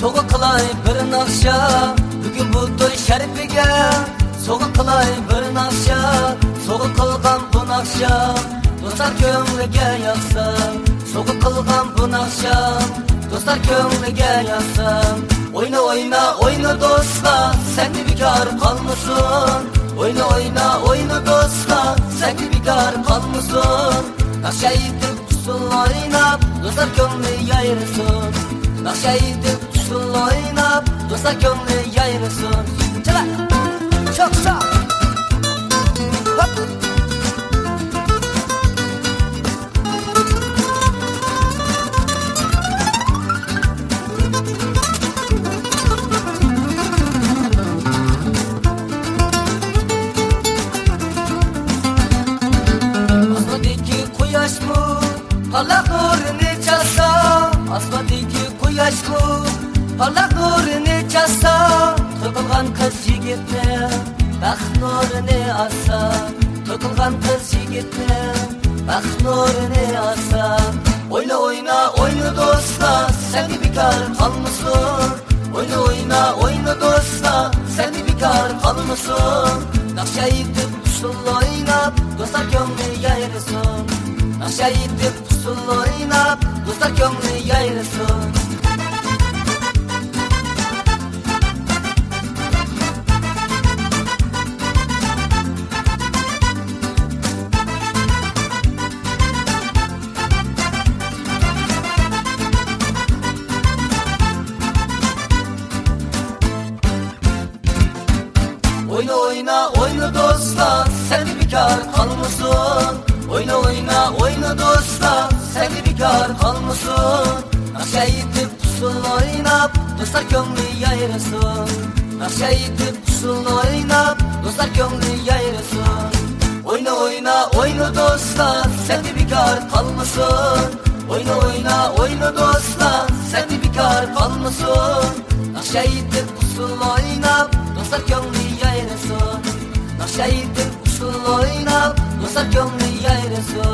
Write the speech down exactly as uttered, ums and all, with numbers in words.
سوۋغا قىلاي بىر ناخشا، بۈگۈن بۇ توي شەرىپىگە. سوۋغا قىلاي بىر ناخشا، سوۋغا قىلغان بۇ ناخشا دوستلار كۆڭلىگە ياقسا. سوۋغا قىلغان بۇ ناخشا دوستلار كۆڭلىگە ياقسا. ئوينا، ئوينا، ئوينا دوستلار، سەھنە بىكار قالمىسۇن. ئوينا، ئوينا، ئوينا دوستلار، سەھنە بىكار قالمىسۇن. ناخشا ئېيتىپ، ئۇسسۇل ئويناپ، دوستلار كۆڭلى يايرىسۇن. ناخشا ئېيتىپ، ئۇسسۇل ئويناپ، دوستلار كۆڭلى يايرىسۇن. چالا! شوخ، شوخ! ھوپ! ئاسماندىكى قۇياشمۇ پارلاق نۇرىنى چاچسا، ئاسماندىكى قۇياشمۇ پارلاق نۇرىنى چاچسا، توي قىلغان قىز يىگىتنىڭ بەخت نۇرىنى ئاچسا، توي قىلغان قىز يىگىتنىڭ بەخت نۇرىنى ئاچسا. ئوينا، ئوينا، ئوينا دوستلار، سەھنە بىكار قالمىسۇن. ئوينا، ئوينا، ئوينا دوستلار، سەھنە بىكار قالمىسۇن. ناخشا ئېيتىپ، ئۇسسۇل ئويناپ، دوستلار كۆڭلى يايرىسۇن. ناخشا ئېيتىپ، ئۇسسۇل ئويناپ، دوستلار كۆڭلى يايرىسۇن. ئوينا، ئوينا، ئوينا دوستلار، سەھنە بىكار قالمىسۇن. ئوينا، ئوينا، ئوينا دوستلار، سەھنە بىكار قالمىسۇن. ناخشا ئېيتىپ، ئۇسسۇل ئويناپ، دوستلار كۆڭلى يايرىسۇن. ناخشا ئېيتىپ، ئۇسسۇل ئويناپ، دوستلار كۆڭلى يايرىسۇن. ئوينا، ئوينا، ئوينا دوستلار، سەھنە بىكار قالمىسۇن. ئوينا، ئوينا، ئوينا دوستلار، سەھنە بىكار قالمىسۇن. ناخشا ئېيتىپ، ئۇسسۇل ئويناپ، دوستلار كۆڭلى يايرىسۇن. ناخشا ئېيتىپ، ئۇسسۇل ئويناپ، دوستلار كۆڭلى يايرىسۇن.